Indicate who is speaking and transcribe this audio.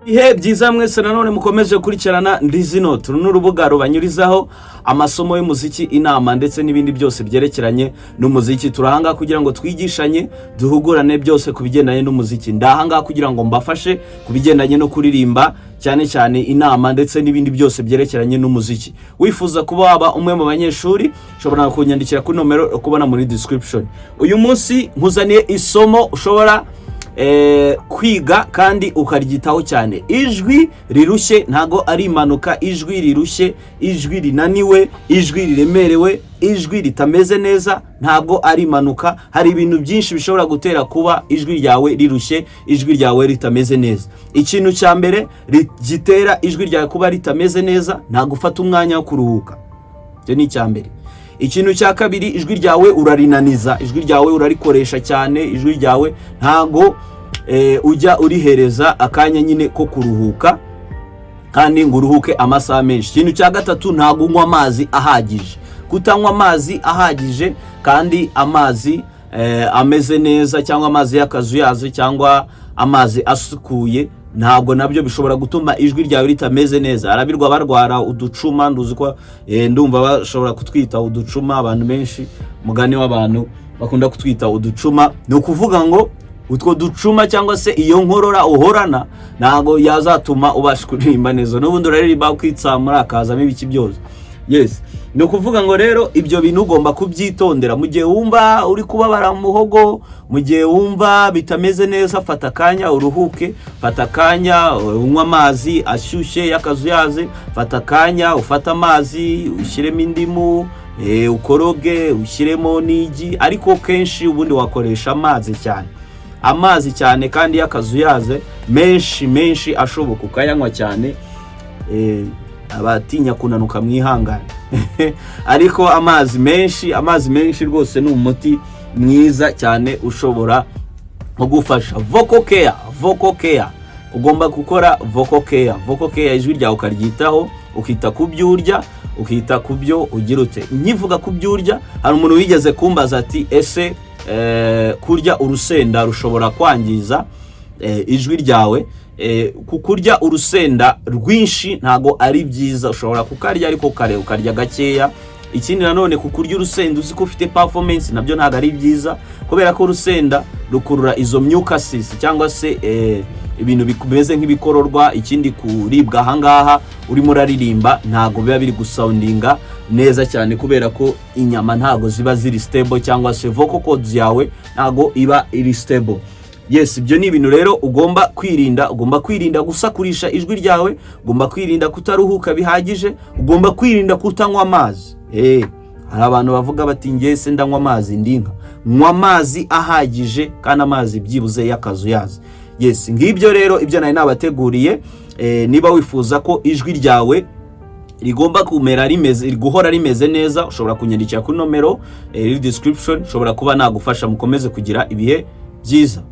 Speaker 1: Ibihe byiza mwese nanone mukomeje gukurikirana Ndizino. Turu ni urubuga rubanyurizaho amasomo y'umuziki, inama ndetse n'ibindi byose byerekeranye n'umuziki. Turahangaha kugira ngo twigishanye, duhugurane byose ku bigendanye n'umuziki. Ndahangaha kugira ngo mbafashe ku bigendanye no kuririmba, cyane cyane inama ndetse n'ibindi byose byerekeranye n'umuziki. Wifuza kuba waba umwe mu banyeshuri, ushobora kunyandikira kuri nomero kubona muri description. Uyu munsi nkuzaniye isomo ushobora kwiga kandi ukaryitaho cyane. Ijwi rirushye ntago ari impanuka. Ijwi rirushye, ijwi rinaniwe, ijwi riremerewe, ijwi ritameze neza ntabwo ari impanuka. Hari ibintu byinshi bishobora gutera kuba ijwi ryawe rirushye, ijwi ryawe ritameze neza. Ikintu cya mbere gitera ijwi ryawe kuba ritameze neza, ntabwo ufata umwanya wo kuruhuka. Icyo ni icya mbere. Ikintu cya kabiri, ijwi ryawe urarinaniza, ijwi ryawe urarikoresha cyane, ijwi ryawe ntago ujya urihereza akanya nyine ko kuruhuka kandi ngo uruhuke amasaha menshi. Ikintu cya gatatu, ntago unywa amazi ahagije. Kutanywa amazi ahagije kandi amazi ameze neza, cyangwa amazi y'akazuyazi, cyangwa amazi asukuye, ntabwo nabyo bishobora gutuma ijwi ryawe ritameze neza. Arabirwa barwara uducuma, nduzi ko ndumva bashobora kutwita uducuma. Abantu benshi, mugani w'abantu bakunda kutwita uducuma. Ni ukuvuga ngo utwo ducuma cyangwa se iyo nkorora uhorana ntabwo yazatuma ubasha kuririmba neza. N'ubundi uraririmba ukitsamura, hakazamo ibiki byose. Yes, ni ukuvuga ngo rero ibyo bintu ugomba kubyitondera. Mu gihe wumva uri kubabara mu muhogo, mu gihe wumva bitameze neza, fata akanya uruhuke, fata akanya unywe amazi ashyushye y'akazuyaze, fata akanya ufate amazi ushyiremo indimu, ukoroge, ushyiremo n'igi. Ariko kenshi ubundi wakoresha amazi cyane, amazi cyane kandi y'akazuyaze menshi menshi ashoboka, ukayanywa cyane. Abatinya kunanuka mwihangane, ariko amazi menshi, amazi menshi rwose ni umuti mwiza cyane ushobora kugufasha. Vocal care, vocal care, ugomba gukora vocal care, vocal care, ijwi ryawe ukaryitaho, ukita ku byo urya, ukita ku byo ugira ute. Nkivuga ku byo urya, hari umuntu wigeze kumbaza ati: "Ese kurya urusenda rushobora kwangiza ijwi ryawe?" Ku kurya urusenda rwinshi ntago ari byiza. Ushobora kukarya ariko kare ukarya gakeya. Ikindi nanone, ku kurya urusenda uzi ko ufite performance nabyo ntabwo ari byiza, kubera ko urusenda rukurura izo mucuses cyangwa se ibintu bimeze nk'ibikororwa. Ikindi, kuribwa ahangaha urimo uraririmba ntabwo biba biri gusoundinga neza cyane, kubera ko inyama ntabwo ziba ziri stable, cyangwa se vocal cords yawe ntabwo iba iri stable. Yes, ibyo ni ibintu rero ugomba kwirinda. Ugomba kwirinda gusakurisha ijwi ryawe, ugomba kwirinda kutaruhuka bihagije, ugomba kwirinda kutanywa amazi. Hari abantu bavuga bati: "Ngewe se ndanywa amazi, ndi inka?" Nywa amazi ahagije kandi amazi byibuze y'akazuyazi. Yes, ngibyo rero ibyo nari nabateguriye. Niba wifuza ko ijwi ryawe rigomba kumera rimeze, guhora rimeze neza, ushobora kunyandikira kuri nomero iri description, ushobora kuba nagufasha. Mukomeze kugira ibihe byiza.